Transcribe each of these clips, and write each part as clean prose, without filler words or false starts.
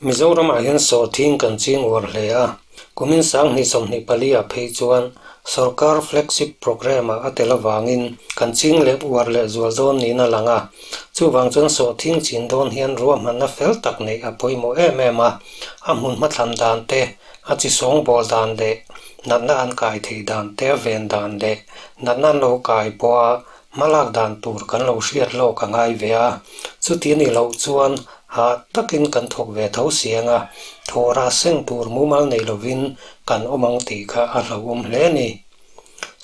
Mizoramah hian sawhthing kan ching uar hle a, kumin 2024 ah phei chuan sorkar flagship programme-ah a tel avangin kan ching leh uar leh zual dawn niin a lang a. Chuvang chuan sawhthing chin dawn hian ruahmanna fel tak neih a pawimawh em em a, a hmun hmathlan dan te, a chi sawngbawl dan leh natna an kai theih dan te a ven dan leh natna an lo kai pawha hmalak dan tur kan lo hriat lawk a ngai ve a, chuti a nih loh chuan hah takin kan thawk ve tho si ang a, thawhrah seng tur mumal nei lovin kan awm ang tih kha a hlauhawm hle a ni.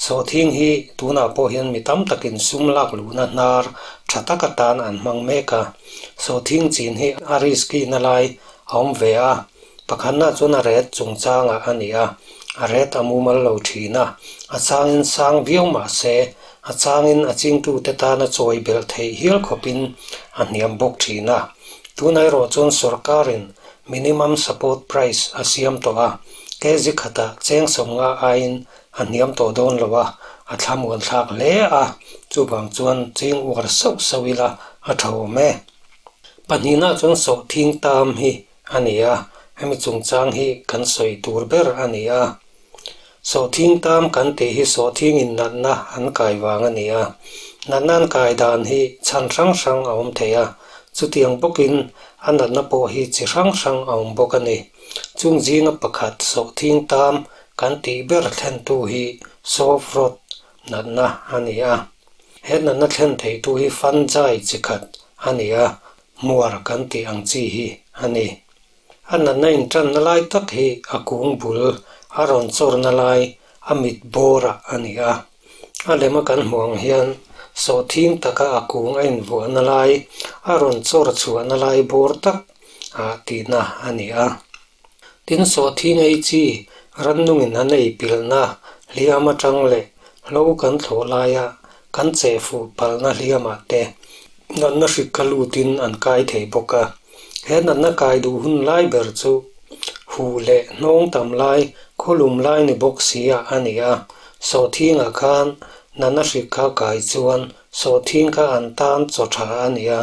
Sawhthing hi tunah pawh hian mi tam takin sum lak luhna hnar tha tak atan an hmang mek a, sawhthing chin hi a risky na lai a awm ve a, Pakhatna chuan a ret chungchangah a ni a, a ret a mumal lo thin a, a changin sang viau mah se, a changin a chingtute tana chawi belh theih hial khawpin a hniam bawk thin a. Tunah erawh chuan sorkarin minimum support price a siam tawh a, kg khatah cheng 50 aiin a hniam tawh dawn lo a, a thlamuan thlak hle a, chuvang chuan ching uar sauh sauh ila a tha awm e. Pahnihna chuan sawhthing tam hi a ni a, hemi chungchang hi kan sawi tur ber a ni a. Sawhthing tam kan tih hi sawhthing in natna an kai vang a ni a, natna an kai dan hi chhan hrang hrang a awm thei a, chutiang bawkin a natna pawh hi chi hrang hrang a awm bawk a ni. Chung zinga pakhat sawhthing tam kan tih ber thlentu hi soft rot natna a ni a, he natna thlen theitu hi fungi chi khat a ni a, Hmuar kan tih ang chi hi a ni. A natna intanna lai tak hi a kung bul a rawn chawrna lai a mit bawrah a ni a. A lema kan hmuh ang hian sawhthing taka a kung a invuahna lai a rawn chawr chhuahna lai bawr tak ah tihna a ni a. Tin sawhthing ei chi rannungin an ei pilhna hliam atang leh hlo kan thlawh laia kan cheh fuh palhna hliamah te Natna hrik kha lutin an kai thei bawk a, he natna kai duh hun lai ber chu huh leh hnawng tam lai, khawlum lai ni bawk si ah a ni a. Sawhthingah khan natna hrik kha kai chuan sawhthing kha an tan chaw tha a ni a,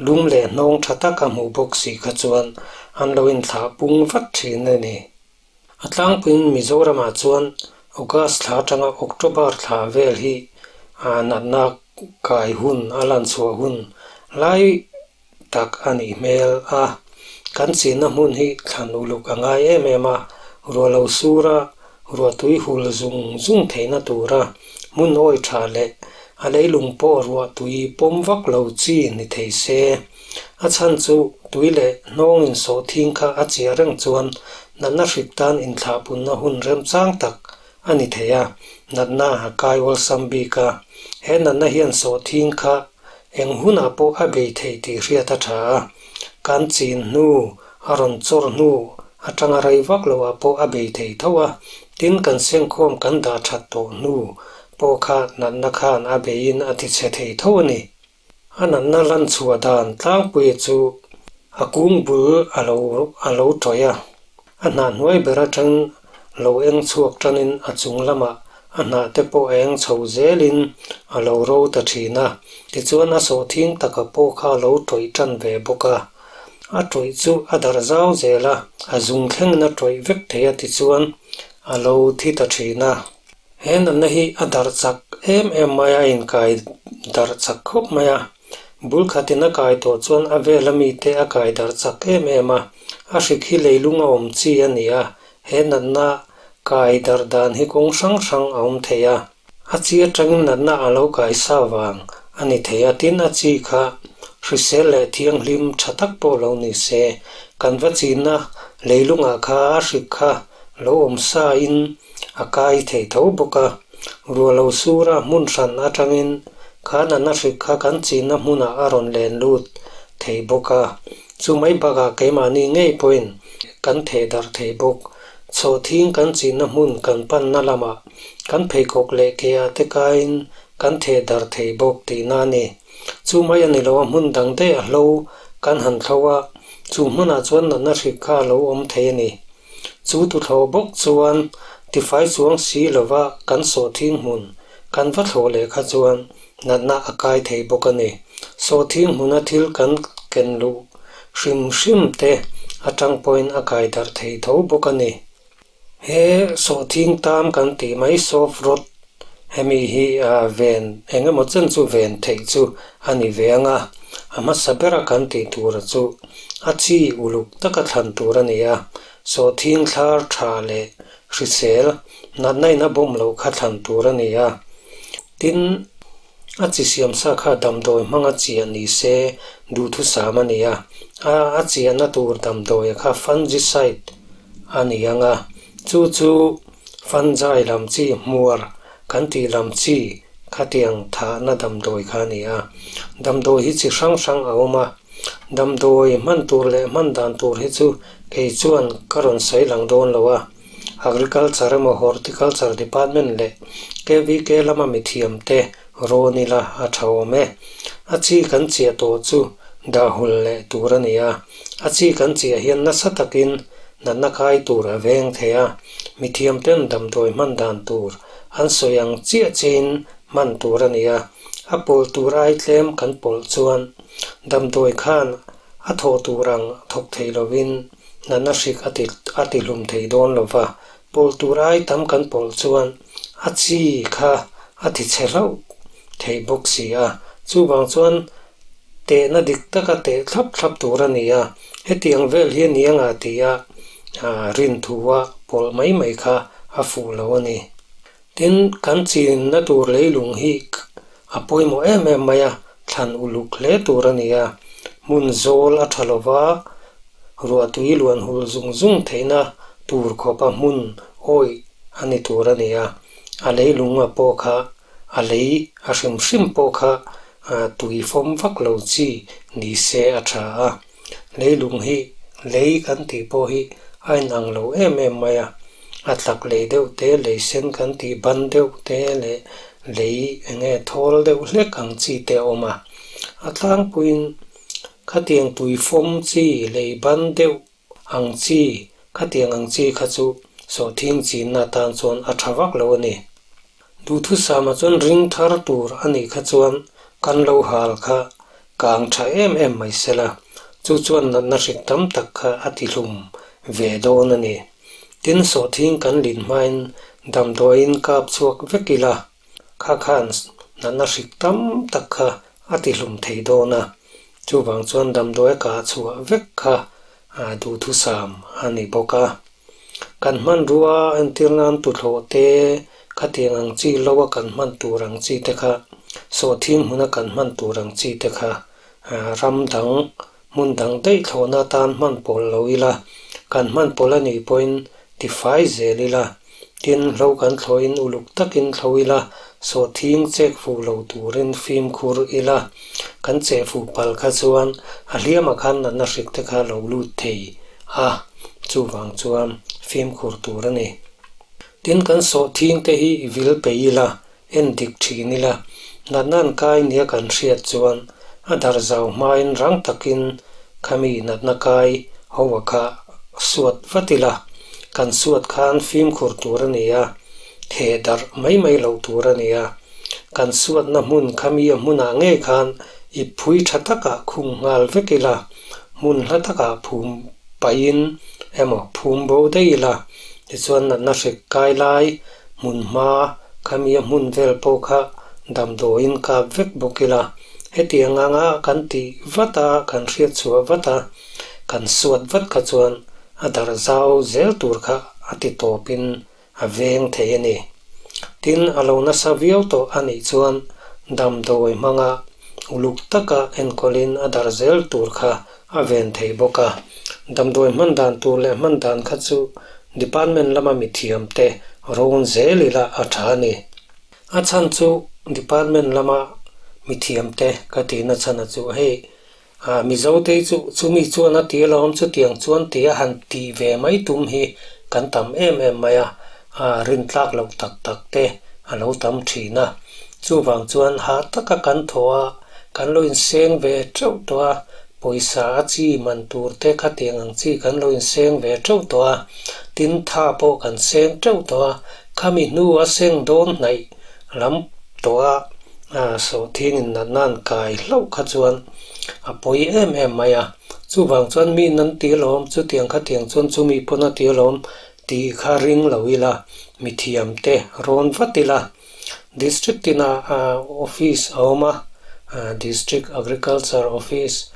lum leh hnawng tha tak a hmuh bawk si kha chuan an lo inthlah pung vat thin a ni. A tlangpuiin Mizoramah chuan August thla atanga October thla vel hi natna kai hun a lan chhuah hun lai tak a nih hmel a. Kan chinna hmun hi thlan uluk a ngai em em a, ruah lo sura ruah tui hul zung zung theihna tura hmun awi tha leh a leilung pawh ruah tui pawm vak lo chi ni thei se. A chhan chu tui leh hnawng insawh thing kha a chiah reng chuan natna hrik tan inthlahpunna hun remchang tak a ni thei a, natna a kai awlsam bik a. He natna hian sawh thing kha eng hunah pawh a bei thei tih hriat a tha a, kan chin hnu, a rawn chawr hnu atanga rei vak loah pawh a bei thei tho a, tin kan sengkhawm kan dah that tawh hnu pawh kha natna khan a beiin a tichhe thei tho a ni. A natna lan chhuah dan tlangpuia chu a kung bul a lo a lo tawih a, a hnah hnuai ber atang lo eng chhuak tanin a chung lamah a hnah te pawh a eng chho zelin a lo ro ta thin a, tichuan a sawhthing taka pawh kha a lo tawih tan ve bawk a. A tawih chu a darh zau zel a, a zung thlengin a tawih vek thei a tichuan a lo thi ta thin a. He natna hi a darh chak em em mai a, a inkai darh chak khawp mai a. Bul khatin a kai tawh chuan a vela mite a kai darh chak em em a. A hrik hi leilung a awm chi a ni a, he natna kai darh dan hi kawng hrang hrang a awm thei a. A chi atangin natna a lo kai sa vang a ni thei a, tin a chi kha hrisel leh thianghlim tha tak pawh lo ni se, kan va chinna leilungah kha a hrik kha lo awm sa in a kai thei tho bawk a, ruah lo sura hmun hran atangin khan a na hrik kha kan chinna hmunah a rawn len lut thei bawk a, chu mai bakah keimahni ngei pawhin kan theh darh thei bawk. Chhawhthing kan chinna hmun kan panna lamah kan pheikhawk leh ke ah te kaiin kan theh darh thei bawk tihna a ni. Chu mai a ni lo a, hmun dang daih a hlo kan han thlo a, chu hmunah chuan natna hrik kha a lo awm thei a ni. Chu tuthlawh bawk chuan tifai chuang si lova kan sawhthing hmun kan va thlawh leh kha chuan natna a kai thei bawk a ni. Sawhthing hmuna thil kan ken luh hrim hrim te atang pawhin a kai darh thei tho bawk a ni. He sawhthing tam kan tih mai soft rot hemi hi ven eng emaw chen chu ven theih chu a ni ve ang a, a hmasa bera kan tih tura chu a chi uluk taka thlan tur a ni a, sawhthing thlar tha leh hrisel natna in a bawm loh kha thlan tur a ni a, tin A chi siamsa kha damdawi hmanga chiah ni se duhthusam a ni a, a chiahna tur damdawia kha fungicide a ni ang a, chu chu fungi lam chi hmuar kan tih lam chi khatiang thahna damdawi kha a ni a. Damdawi hi chi hrang hrang a awm a, damdawi hman tur leh hman dan tur hi chu kei chuan ka rawn sawi lang dawn lo a. Agriculture emaw Horticulture Department leh KVK lama mithiam te rawn ila a tha awm e. A chi kan chiah tawh chu dah hul leh tur a ni a, a chi kan chiah hian nasa takin natna kai tur a veng thei a, mithiam ten damdawi hman dan tur an sawi ang chiah chiahin hman tur a ni a, a pawlh tur ai tlem kan pawlh chuan damdawi khan a thawh tur ang thawk thei lovin Natna hrik a ti a ti hlum thei dawn lo va, pawlh tur ai tam kan pawlh chuan a chi kha a ti chhe hlauh thei bawk si a. Chuvang chuan tehna dik taka teh thlap thlap tur a ni a, hetiang vel hi a ni anga tia rinthua pawlh mai mai kha a fuh lo a ni. Tin, kan chinna tur leilung hi a pawimawh em em mai a, thlan uluk hle tur a ni a. Hmun zawl a tha lova, ruahtui luan hul zung zung theihna tur khawpa hmun awih a ni tur a ni a. A leilung a pawh kha, a lei a hrim hrim pawh kha tui fawm vak lo chi ni se a tha a. Leilung hi lei kan tih pawh hi a inang lo em em mai a, a tlak lei deuh te, lei sen kan tih ban deuh te leh lei eng nge thawl deuh hlek ang chi te a awm a. A tlangpuiin khatiang tui fawm chi lei ban deuh ang chi khatiang ang chi kha chu sawhthing chinna atan chuan a tha vak lo a ni. Duhthusama chuan ring thar tur a nih kha chuan kan lo hal kha kang tha em em mai sela, chu chuan natna hrik tam tak kha a tihlum ve dawn a ni. Tin, sawhthing kan lin hmain damdawiin kap chhuak vek ila, kha khan natna hrik tam tak kha a tihlum thei dawn a, chuvang chuan damdawi a kah chhuah vek kha duhthusam a ni bawk a. Kan hmanrua entir nan tuthlawh te, khatiang ang chi lo a kan hman tur ang chi te kha, sawhthing hmuna kan hman tur ang chi te kha ram dang, hmun dang daih thlawhna atan hman pawlh lo ila, kan hman pawlh a nih pawhin tifai zel ila, tin hlo kan thlawhin uluk takin thlo ila, sawhthing chek fuh lo turin fimkhur ila, kan cheh fuh palh kha chuan a hliamah khan natna hrik te kha lo lut thei a, chuvang chuan fimkhur tur a ni. Tin, kan sawhthing te hi i vil peih ila, en dik thin ila, natna an kai nia kan hriat chuan a dar zau hmain rang takin khami natna kai ho a kha suat vat ila, kan suat khan fimkhur tur a ni a, theh darh mai mai loh tur a ni a, kan suatna hmun khami a hmunah ngei khan i phui tha takah khung nghal vek ila, Hmun hla takah phum pahin emaw phum bo daih ila, tichuan natna hrik kai lai hmun hma khami a hmun vel pawh kha damdawiin kap vek bawk ila, hetiang anga kan tih vat a, kan hriat chhuah vat a, kan suat vat kha chuan a darh zau zel tur kha a ti tawpin a veng thei a ni. Tin, a lo nasa viau tawh a nih chuan damdawi hmanga uluk taka enkawlin a darh zel tur kha a ven thei bawk a. Damdawi hman dan tur leh hman dan kha chu department lama mithiamte rawn zel ila a tha a ni. A chhan chu department lama mithiamte ka tihna chhan a chu hei A Mizote chu chumi chuan a ti alawm chutiang chuan ti a han tih ve mai tum hi kan tam em em mai a, a rintlak loh tak tak te a lo tam thin a. Chuvang chuan hah taka kan thaw a, kan lo inseng ve teuh tawh a, pawisa a chi man tur te khatiang ang chi kan lo inseng ve teuh tawh a, tin tha pawh kan seng teuh tawh a, khami hnu a seng dawn hnaih lam tawh a, sawhthing in natna an kai hlauh kha chuan. A pawi em em mai a. Chuvang chuan mi nan ti alawm, chutiang khatiang chuan chumi pawn a ti alawm tih kha ring lo ila, mithiam te rawn vat ila. District tinah office a awm a, District Agriculture Office,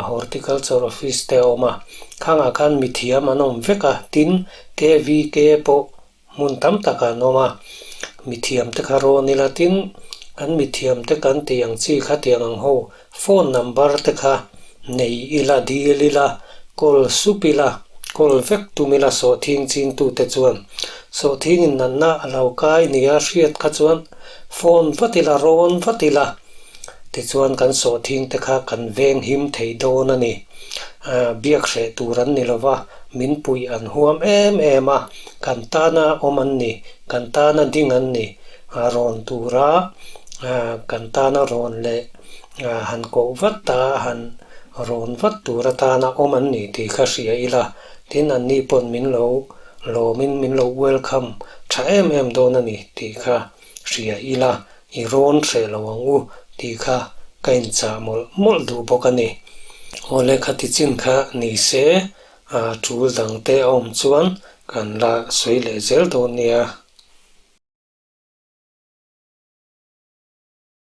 Horticulture Office te a awm a, khangah khan mithiam an awm vek a, tin KVK pawh Hmun tam takah an awm a, mithiam te kha rawn ila tin an mithiam te kan tih ang chi kha tiang ang ho phone number te kha nei ila dil ila call sup ila call vek tum ila sawhthing ching tu te chuan sawhthing in natna a lo kai nia hriat kha chuan phone vat ila rawn vat ila tichuan kan sawhthing te kha kan veng him thei dawn a ni. Biak hreh tur an ni lova, min puih an huam em em a, kan tana awm an ni, kan tana ding an ni, rawn tura kan tana rawn leh han koh vat ta han rawn vat tur atana awm an ni tih kha hria ila, tin anni pawn min lo lawmin min lo welcome tha em em dawn a ni tih kha hria ila, I rawn hreh lo ang u tih kha ka inchah mawlh mawlh duh bawk a ni. Aw lehkha ti chin kha ni se, tul dang te a awm chuan kan la sawi leh zel dawn nia.